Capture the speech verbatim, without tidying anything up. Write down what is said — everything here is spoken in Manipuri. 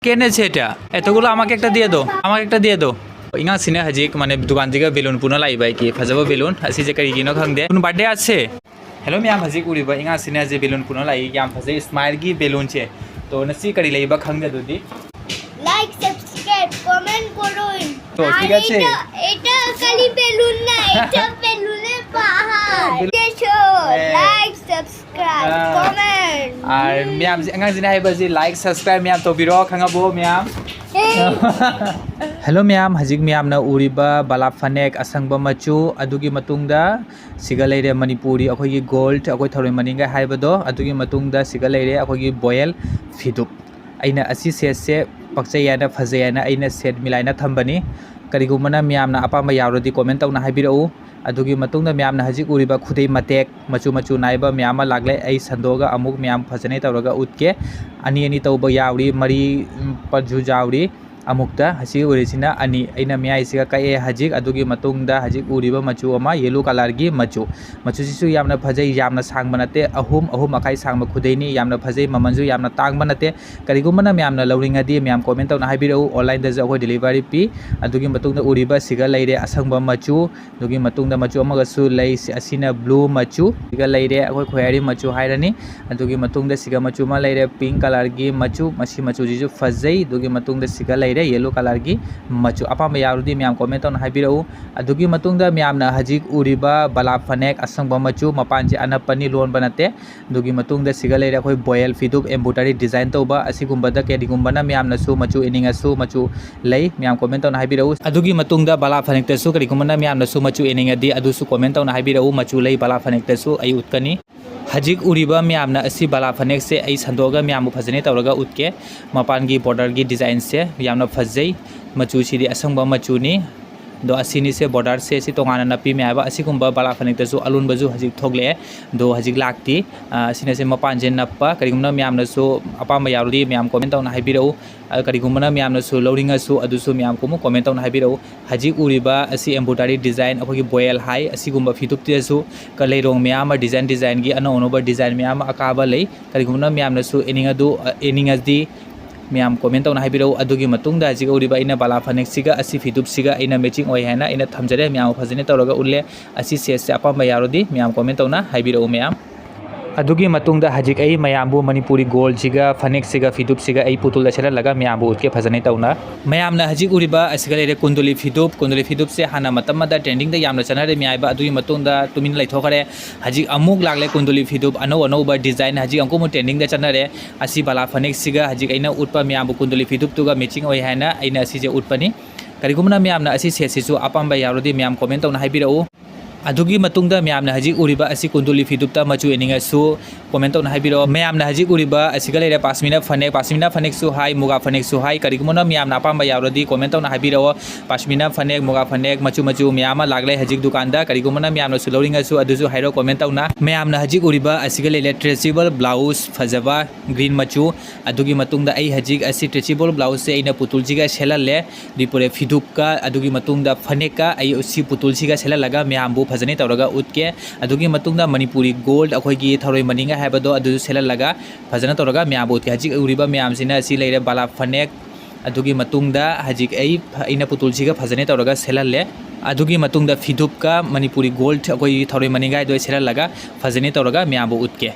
কেন আছে এটা? এতগুলো আমাকে একটা দিয়ে দাও, আমাকে একটা দিয়ে দাও। ꯑꯉꯥꯡꯁꯤꯅ ꯍꯧꯖꯤꯛ, ꯃꯥꯅꯦ, ꯗꯨꯀꯥꯟꯁꯤꯒ ꯕꯦꯂꯨꯟ ꯄꯨꯅ ꯂꯥꯛꯏꯕ ꯑꯩꯒꯤ ꯐꯖꯕ ꯕꯦꯂꯨꯟ꯫ ꯑꯁꯤꯁꯦ ꯀꯔꯤꯒꯤꯅꯣ ꯈꯪꯗꯦ꯫ ꯕꯥꯔꯊꯗꯦ আছে? Hello ꯃꯌꯥꯝ, ꯍꯧꯖꯤꯛ ꯎꯔꯤꯕ ꯑꯉꯥꯡꯁꯤꯅ ꯍꯧꯖꯤꯛ ꯕꯦꯂꯨꯟ ꯄꯨꯅ ꯂꯥꯛꯏ, ꯌꯥꯝ ꯐꯖꯩ, ꯏꯁꯃꯥꯏꯜꯒꯤ ꯕꯦꯂꯨꯟꯁꯦ꯫ ত ꯉꯁꯤ ꯀꯔꯤ ꯂꯩꯕ ꯈꯪꯗꯦ ꯑꯗꯨꯗꯤ꯫ লাইক, সাবস্ক্রাইব, কমেন্ট করুন। তো ঠিক আর আছে। এটা, এটা খালি বেলুন না, এটা বেলুনের পাহাড়। এসো, হ্যাঁ। লাইক, সাবস্ক্রাইব, হ্যাঁ। কমেন্ট। আর ম্যাম, ꯑꯉꯥꯡꯁꯤꯅ ꯍꯥꯏꯕꯁꯤ ꯂꯥꯏꯛ, ꯁꯕꯁꯀ꯭ꯔꯥꯏꯕ ꯃꯌꯥꯝ ꯇꯧꯕꯤꯔꯣ, ꯈꯪꯉꯕꯣ ꯃꯌꯥꯝ? এই Hello ꯃꯌꯥꯝ, ꯍꯧꯖꯤꯛ ꯃꯌꯥꯝꯅ ꯎꯔꯤꯕ ꯕꯂꯥ ꯐꯅꯦꯛ ꯑꯁꯪꯕ ꯃꯆꯨ, ꯑꯗꯨꯒꯤ ꯃꯇꯨꯡꯗ ꯁꯤꯒ ꯂꯩꯔꯦ ꯃꯅꯤꯄꯨꯔꯤ ꯑꯩꯈꯣꯏꯒꯤ ꯒꯣꯜꯗ, ꯑꯩꯈꯣꯏ ꯊꯔꯣꯏ ꯃꯅꯤꯡꯒ ꯍꯥꯏꯕꯗꯣ, ꯑꯗꯨꯒꯤ ꯃꯇꯨꯡꯗ ꯁꯤꯒ ꯂꯩꯔꯦ ꯑꯩꯈꯣꯏꯒꯤ ꯕꯣꯌꯦꯜ ꯐꯤꯗꯨꯞ꯫ ꯑꯩꯅ ꯑꯁꯤ ꯁꯦꯠꯁꯦ ꯄꯛꯆꯩ ꯍꯥꯏꯅ, ꯐꯖꯩ ꯍꯥꯏꯅ ꯑꯩꯅ ꯁꯦꯠ ꯃꯤꯂꯥꯏꯅ ꯊꯝꯕꯅꯤ꯫ ꯀꯔꯤꯒꯨꯝꯕꯅ ꯃꯌꯥꯝꯅ ꯑꯄꯥꯝꯕ ꯌꯥꯎꯔꯗꯤ ꯀꯣꯃꯦꯟ ꯇꯧꯅ ꯍꯥꯏꯕꯤꯔꯛꯎ꯫ ꯑꯗꯨꯒꯤ ꯃꯇꯨꯡꯗ ꯃꯌꯥꯝꯅ ꯍꯧꯖꯤꯛ ꯎꯔꯤꯕ ꯈꯨꯗꯩ ꯃꯇꯦꯛ ꯃꯆꯨ ꯃꯆꯨ ꯅꯥꯏꯕ ꯃꯌꯥꯝ ꯑꯃ ꯂꯥꯛꯂꯦ꯫ ꯑꯩ ꯁꯟꯗꯣꯛꯑꯒ ꯑꯃꯨꯛ ꯃꯌꯥꯝ ꯐꯖꯅ ꯇꯧꯔꯒ ꯎꯠꯀꯦ꯫ ꯑꯅꯤ ꯑꯅꯤ ꯇꯧꯕ ꯌꯥꯎꯔꯤ, ꯃꯔꯤ, ꯎꯝ, ꯄꯁꯨ ꯌꯥꯎꯔꯤ꯫ ꯑꯃꯨꯛꯇ ꯑꯁꯤ ꯎꯔꯤꯁꯤꯅ ꯑꯅꯤ, ꯑꯩꯅ ꯃꯌꯥꯏꯁꯤꯒ ꯀꯛꯑꯦ ꯍꯧꯖꯤꯛ꯫ ꯑꯗꯨꯒꯤ ꯃꯇꯨꯡꯗ ꯍꯧꯖꯤꯛ ꯎꯔꯤꯕ ꯃꯆꯨ ꯑꯃ, ꯌꯦꯂꯣ ꯀꯂꯔꯒꯤ ꯃꯆꯨ꯫ ꯃꯆꯨꯁꯤꯁꯨ ꯌꯥꯝꯅ ꯐꯖꯩ, ꯌꯥꯝꯅ ꯁꯥꯡꯕ ꯅꯠꯇꯦ, ꯑꯍꯨꯝ, ꯑꯍꯨꯝ ꯃꯈꯥꯏ ꯁꯥꯡꯕ ꯈꯨꯗꯩꯅꯤ꯫ ꯌꯥꯝꯅ ꯐꯖꯩ, ꯃꯃꯜꯁꯨ ꯌꯥꯝꯅ ꯇꯥꯡꯕ ꯅꯠꯇꯦ꯫ ꯀꯔꯤꯒꯨꯝꯕꯅ ꯃꯌꯥꯝꯅ ꯂꯧꯅꯤꯡꯉꯗꯤ ꯃꯌꯥꯝ ꯀꯣꯃꯦꯟ ꯇꯧꯅ ꯍꯥꯏꯕꯤꯔꯛꯎ, ꯑꯣꯟꯂꯥꯏꯟꯗꯁꯨ ꯑꯩꯈꯣꯏ ꯗꯦꯂꯤꯚꯔꯤ ꯄꯤ꯫ ꯑꯗꯨꯒꯤ ꯃꯇꯨꯡꯗ ꯎꯔꯤꯕ ꯁꯤꯒ ꯂꯩꯔꯦ ꯑꯁꯪꯕ ꯃꯆꯨ, ꯑꯗꯨꯒꯤ ꯃꯇꯨꯡꯗ ꯃꯆꯨ ꯑꯃꯒꯁꯨ ꯂꯩ, ꯁꯤ-, ꯑꯁꯤꯅ ꯕ꯭ꯂꯨ ꯃꯆꯨ꯫ ꯁꯤꯒ ꯂꯩꯔꯦ ꯑꯩꯈꯣꯏ ꯈꯣꯏꯌꯥꯔꯤ ꯃꯆꯨ ꯍꯥꯏꯔꯅꯤ꯫ ꯑꯗꯨꯒꯤ ꯃꯇꯨꯡꯗ ꯁꯤꯒ ꯃꯆꯨ ꯑꯃ ꯂꯩꯔꯦ, ꯄꯤꯡ ꯀꯂꯔꯒꯤ ꯃꯆꯨ꯫ ꯃꯁꯤ ꯃꯆꯨꯁꯤꯁꯨ ꯐꯖꯩ꯫ ꯑꯗꯨꯒꯤ ꯃꯇꯨꯡꯗ ꯁꯤꯒ ꯂꯩꯔꯦ ꯌꯦꯂꯣ ꯀꯂꯔꯒꯤ ꯃꯆꯨ꯫ ꯑꯄꯥꯝꯕ ꯌꯥꯎꯔꯗꯤ ꯃꯌꯥꯝ ꯀꯣꯃꯦꯟ ꯇꯧꯅ ꯍꯥꯏꯕꯤꯔꯛꯎ꯫ ꯑꯗꯨꯒꯤ ꯃꯇꯨꯡꯗ ꯃꯌꯥꯝꯅ ꯍꯧꯖꯤꯛ ꯎꯔꯤꯕ ꯕꯂꯥ ꯐꯅꯦꯛ ꯑꯁꯪꯕ ꯃꯆꯨ, ꯃꯄꯥꯟꯁꯦ ꯑꯅꯞꯄꯅꯤ, ꯂꯣꯟꯕ ꯅꯠꯇꯦ꯫ ꯑꯗꯨꯒꯤ ꯃꯇꯨꯡꯗ ꯁꯤꯒ ꯂꯩꯔꯦ ꯑꯩꯈꯣꯏ ꯕꯣꯌꯦꯜ ꯐꯤꯗꯨꯞ, ꯑꯦꯝꯕ꯭ꯔꯣꯏꯗꯔꯤ ꯗꯤꯖꯥꯏꯟ ꯇꯧꯕ꯫ ꯑꯁꯤꯒꯨꯝꯕꯗ ꯀꯔꯤꯒꯨꯝꯕꯅ ꯃꯌꯥꯝꯅꯁꯨ ꯃꯆꯨ ꯏꯅꯤꯡꯉꯁꯨ ꯃꯆꯨ ꯂꯩ, ꯃꯌꯥꯝ ꯀꯣꯃꯦꯟ ꯇꯧꯅ ꯍꯥꯏꯕꯤꯔꯛꯎ꯫ ꯑꯗꯨꯒꯤ ꯃꯇꯨꯡꯗ ꯕꯂꯥ ꯐꯅꯦꯛꯇꯁꯨ ꯀꯔꯤꯒꯨꯝꯕꯅ ꯃꯌꯥꯝꯅꯁꯨ ꯃꯆꯨ ꯏꯅꯤꯡꯉꯗꯤ ꯑꯗꯨꯁꯨ ꯀꯣꯃꯦꯟ ꯇꯧꯅ ꯍꯥꯏꯕꯤꯔꯛꯎ, ꯃꯆꯨ ꯂꯩ ꯕꯂꯥ ꯐꯅꯦꯛꯇꯁꯨ ꯑꯩ ꯎꯠꯀꯅꯤ꯫ ꯍꯧꯖꯤꯛ ꯎꯔꯤꯕ ꯃꯌꯥꯝꯅ ꯑꯁꯤ ꯕꯂꯥ ꯐꯅꯦꯛꯁꯦ ꯑꯩ ꯁꯟꯗꯣꯛꯑꯒ ꯃꯌꯥꯝꯕꯨ ꯐꯖꯅ ꯇꯧꯔꯒ ꯎꯠꯀꯦ꯫ ꯃꯄꯥꯟꯒꯤ ꯕꯣꯔꯗꯔꯒꯤ ꯗꯤꯖꯥꯏꯟꯁꯦ ꯌꯥꯝꯅ ꯐꯖꯩ, ꯃꯆꯨꯁꯤꯗꯤ ꯑꯁꯪꯕ ꯃꯆꯨꯅꯤ꯫ ꯑꯗꯣ ꯑꯁꯤꯅꯤꯁꯦ ꯕꯣꯔꯗꯔꯁꯦ, ꯁꯤ ꯇꯣꯉꯥꯟꯅ ꯅꯞꯄꯤ ꯃꯌꯥꯝ꯫ ꯑꯁꯤꯒꯨꯝꯕ ꯕꯂꯥ ꯐꯅꯦꯛꯇꯁꯨ ꯑꯂꯣꯟꯕꯁꯨ ꯍꯧꯖꯤꯛ ꯊꯣꯛꯂꯛꯑꯦ, ꯑꯗꯣ ꯍꯧꯖꯤꯛ ꯂꯥꯛꯇꯤ꯫ ꯑ, ꯑꯁꯤꯅꯁꯦ ꯃꯄꯥꯟꯁꯦ ꯅꯞꯄ꯫ ꯀꯔꯤꯒꯨꯝꯕ ꯃꯌꯥꯝꯅꯁꯨ ꯑꯄꯥꯝꯕ ꯌꯥꯎꯔꯗꯤ ꯃꯌꯥꯝ ꯀꯣꯃꯦꯟ ꯇꯧꯅ ꯍꯥꯏꯕꯤꯔꯛꯎ꯫ ꯑ, ꯀꯔꯤꯒꯨꯝꯕꯅ ꯃꯌꯥꯝꯅꯁꯨ ꯂꯧꯅꯤꯡꯉꯁꯨ ꯑꯗꯨꯁꯨ ꯃꯌꯥꯝ ꯀꯣꯃꯦꯟ ꯇꯧꯅ ꯍꯥꯏꯕꯤꯔꯛꯎ꯫ ꯍꯧꯖꯤꯛ ꯎꯔꯤꯕ ꯑꯁꯤ ꯑꯦꯝꯕ꯭ꯔꯣꯏꯗꯔꯤ ꯗꯤꯖꯥꯏꯟ, ꯑꯩꯈꯣꯏꯒꯤ ꯕꯣꯌꯦꯜ ꯍꯥꯏ, ꯑꯁꯤꯒꯨꯝꯕ ꯐꯤꯗꯨꯞꯇꯁꯨ ꯀ-, ꯂꯩꯔꯣꯡ ꯃꯌꯥꯝ ꯑꯃ, ꯗꯤꯖꯥꯏꯟ ꯗꯤꯖꯥꯏꯟꯒꯤ ꯑꯅꯧ ꯑꯅꯧꯕ ꯗꯤꯖꯥꯏꯟ ꯃꯌꯥꯝ ꯑꯃ ꯑꯀꯥꯕ ꯂꯩ꯫ ꯀꯔꯤꯒꯨꯝꯕꯅ ꯃꯌꯥꯝꯅꯁꯨ ꯏꯅꯤꯡ ꯑꯗꯨ, ꯑ, ꯏꯅꯤꯡꯉꯗꯤ ꯃꯌꯥꯝ comment ꯇꯧꯅ ꯍꯥꯏꯕꯤꯔꯛꯎ꯫ ꯑꯗꯨꯒꯤ ꯃꯇꯨꯡꯗ ꯍꯧꯖꯤꯛ ꯎꯔꯤꯕ ꯑꯩꯅ ꯕꯥꯂꯥ ꯐꯅꯦꯛꯁꯤꯒ ꯑꯁꯤ ꯐꯤꯗꯨꯞꯁꯤꯒ ꯑꯩꯅ matching ꯑꯣꯏ ꯍꯥꯏꯅ ꯑꯩꯅ ꯊꯝꯖꯔꯦ꯫ ꯃꯌꯥꯝ ꯐꯖꯅ ꯇꯧꯔꯒ ꯎꯠꯂꯦ꯫ ꯑꯁꯤ setꯁꯦ ꯑꯄꯥꯝꯕ ꯌꯥꯎꯔꯗꯤ ꯃꯌꯥꯝ comment ꯇꯧꯅ ꯍꯥꯏꯕꯤꯔꯛꯎ ꯃꯌꯥꯝ꯫ ꯑꯗꯨꯒꯤ ꯃꯇꯨꯡꯗ ꯍꯧꯖꯤꯛ ꯑꯩ ꯃꯌꯥꯝꯕꯨ ꯃꯅꯤꯄꯨꯔꯤ goldꯁꯤꯒ ꯐꯅꯦꯛꯁꯤꯒ ꯐꯤꯗꯨꯞꯁꯤꯒ ꯑꯩ ꯄꯨꯇꯨꯜꯗ ꯁꯦꯠꯍꯜꯂꯒ ꯃꯌꯥꯝꯕꯨ ꯎꯠꯀꯦ ꯐꯖꯅ ꯇꯧꯅ꯫ ꯃꯌꯥꯝꯅ ꯍꯧꯖꯤꯛ ꯎꯔꯤꯕ ꯑꯁꯤꯒ ꯂꯩꯔꯦ ꯀꯨꯟꯗꯣꯂꯤ ꯐꯤꯗꯨꯞ꯫ ꯀꯨꯟꯗꯣꯂꯤ ꯐꯤꯗꯨꯞꯁꯦ ꯍꯥꯟꯅ ꯃꯇꯝ ꯑꯃꯗ trendingꯗ ꯌꯥꯝꯅ ꯆꯠꯅꯔꯝꯃꯤ ꯍꯥꯏꯕ, ꯑꯗꯨꯒꯤ ꯃꯇꯨꯡꯗ ꯇꯨꯃꯤꯟꯅ ꯂꯩꯊꯣꯛꯈ꯭ꯔꯦ꯫ ꯍꯧꯖꯤꯛ ꯑꯃꯨꯛ ꯂꯥꯛꯂꯦ ꯀꯨꯟꯗꯣꯂꯤ ꯐꯤꯗꯨꯞ, ꯑꯅꯧ ꯑꯅꯧꯕ design ꯍꯧꯖꯤꯛ ꯑꯃꯨꯛ ꯑꯃꯨꯛ trendingꯗ ꯆꯠꯅꯔꯦ꯫ ꯑꯁꯤ ꯕꯥꯂꯥ ꯐꯅꯦꯛꯁꯤꯒ ꯍꯧꯖꯤꯛ ꯑꯩꯅ ꯎꯠꯄ ꯃꯌꯥꯝꯕꯨ ꯀꯨꯟꯗꯣꯂꯤ ꯐꯤꯗꯨꯞꯇꯨꯒ matching ꯑꯣꯏ ꯍꯥꯏꯅ ꯑꯩꯅ ꯑꯁꯤꯁꯦ ꯎꯠꯄꯅꯤ꯫ ꯀꯔꯤꯒꯨꯝꯕꯅ ꯃꯌꯥꯝꯅ ꯑꯁꯤ setꯁꯤꯁꯨ ꯑꯄꯥꯝꯕ ꯌꯥꯎꯔꯗꯤ ꯃꯌꯥꯝ comment ꯇꯧꯅ ꯍꯥꯏꯕꯤꯔꯛꯎ꯫ ꯑꯗꯨꯒꯤ ꯃꯇꯨꯡꯗ ꯃꯌꯥꯝꯅ ꯍꯧꯖꯤꯛ ꯎꯔꯤꯕ ꯑꯁꯤ ꯀꯨꯟꯗꯣꯂꯤ ꯐꯤꯗꯨꯞꯇ ꯃꯆꯨ ꯌꯦꯡꯅꯤꯡꯉꯁꯨ comment ꯇꯧꯅ ꯍꯥꯏꯕꯤꯔꯛꯑꯣ꯫ ꯃꯌꯥꯝꯅ ꯍꯧꯖꯤꯛ ꯎꯔꯤꯕ ꯑꯁꯤꯒ ꯂꯩꯔꯦ ꯄꯥꯁꯃꯤꯅꯥ ꯐꯅꯦꯛ, ꯄꯥꯁꯃꯤꯅꯥ ꯐꯅꯦꯛꯁꯨ ꯍꯥꯏ, ꯃꯨꯒꯥ ꯐꯅꯦꯛꯁꯨ ꯍꯥꯏ꯫ ꯀꯔꯤꯒꯨꯝꯕꯅ ꯃꯌꯥꯝꯅ ꯑꯄꯥꯝꯕ ꯌꯥꯎꯔꯗꯤ comment ꯇꯧꯅ ꯍꯥꯏꯕꯤꯔꯛꯑꯣ꯫ ꯄꯥꯁꯃꯤꯅꯥ ꯐꯅꯦꯛ, ꯃꯨꯒꯥ ꯐꯅꯦꯛ ꯃꯆꯨ ꯃꯆꯨ ꯃꯌꯥꯝ ꯑꯃ ꯂꯥꯛꯂꯦ ꯍꯧꯖꯤꯛ ꯗꯨꯀꯥꯟꯗ꯫ ꯀꯔꯤꯒꯨꯝꯕꯅ ꯃꯌꯥꯝꯅꯁꯨ ꯂꯧꯅꯤꯡꯉꯁꯨ ꯑꯗꯨꯁꯨ ꯍꯥꯏꯔꯣ comment ꯇꯧꯅ꯫ ꯃꯌꯥꯝꯅ ꯍꯧꯖꯤꯛ ꯎꯔꯤꯕ ꯑꯁꯤꯒ ꯂꯩꯔꯦ stretchable blouse ꯐꯖꯕ green ꯃꯆꯨ꯫ ꯑꯗꯨꯒꯤ ꯃꯇꯨꯡꯗ ꯑꯩ ꯍꯧꯖꯤꯛ ꯑꯁꯤ stretchable blouseꯁꯦ ꯑꯩꯅ ꯄꯨꯇꯨꯜꯁꯤꯒ ꯁꯦꯠꯍꯜꯂꯦ꯫ ꯃꯅꯤꯄꯨꯔꯤ ꯐꯤꯗꯨꯞꯀ ꯑꯗꯨꯒꯤ ꯃꯇꯨꯡꯗ ꯐꯅꯦꯛꯀ ꯑꯩ ꯁꯤ ꯄꯨꯇꯨꯜꯁꯤꯒ ꯁꯦꯠꯍꯜꯂꯒ ꯃꯌꯥꯝꯕꯨ ꯐꯖꯅ ꯇꯧꯔꯒ ꯎꯠꯀꯦ꯫ ꯑꯗꯨꯒꯤ ꯃꯇꯨꯡꯗ ꯃꯅꯤꯄꯨꯔꯤ gold ꯑꯩꯈꯣꯏꯒꯤ ꯊꯔꯣꯏ ꯃꯅꯤꯡꯒ ꯍꯥꯏꯕꯗꯣ ꯑꯗꯨꯁꯨ ꯁꯦꯠꯍꯜꯂꯒ ꯐꯖꯅ ꯇꯧꯔꯒ ꯃꯌꯥꯝꯕꯨ ꯎꯠꯀꯦ꯫ ꯍꯧꯖꯤꯛ ꯎꯔꯤꯕ ꯃꯌꯥꯝꯁꯤꯅ ꯁꯤ ꯂꯩꯔꯦ ꯕꯥꯂꯥ ꯐꯅꯦꯛ꯫ ꯑꯗꯨꯒꯤ ꯃꯇꯨꯡꯗ ꯍꯧꯖꯤꯛ ꯑꯩ ꯑꯩꯅ ꯄꯨꯇꯨꯜꯁꯤꯒ ꯐꯖꯅ ꯇꯧꯔꯒ ꯁꯦꯠꯍꯜꯂꯦ꯫ ꯑꯗꯨꯒꯤ ꯃꯇꯨꯡꯗ ꯐꯤꯗꯨꯞꯀ ꯃꯅꯤꯄꯨꯔꯤ gold ꯑꯩꯈꯣꯏꯒꯤ ꯊꯔꯣꯏ ꯃꯅꯤꯡꯒ ꯍꯥꯏꯗꯣ ꯑꯩ ꯁꯦꯠꯍꯜꯂꯒ ꯐꯖꯅ ꯇꯧꯔꯒ ꯃꯌꯥꯝꯕꯨ ꯎꯠꯀꯦ꯫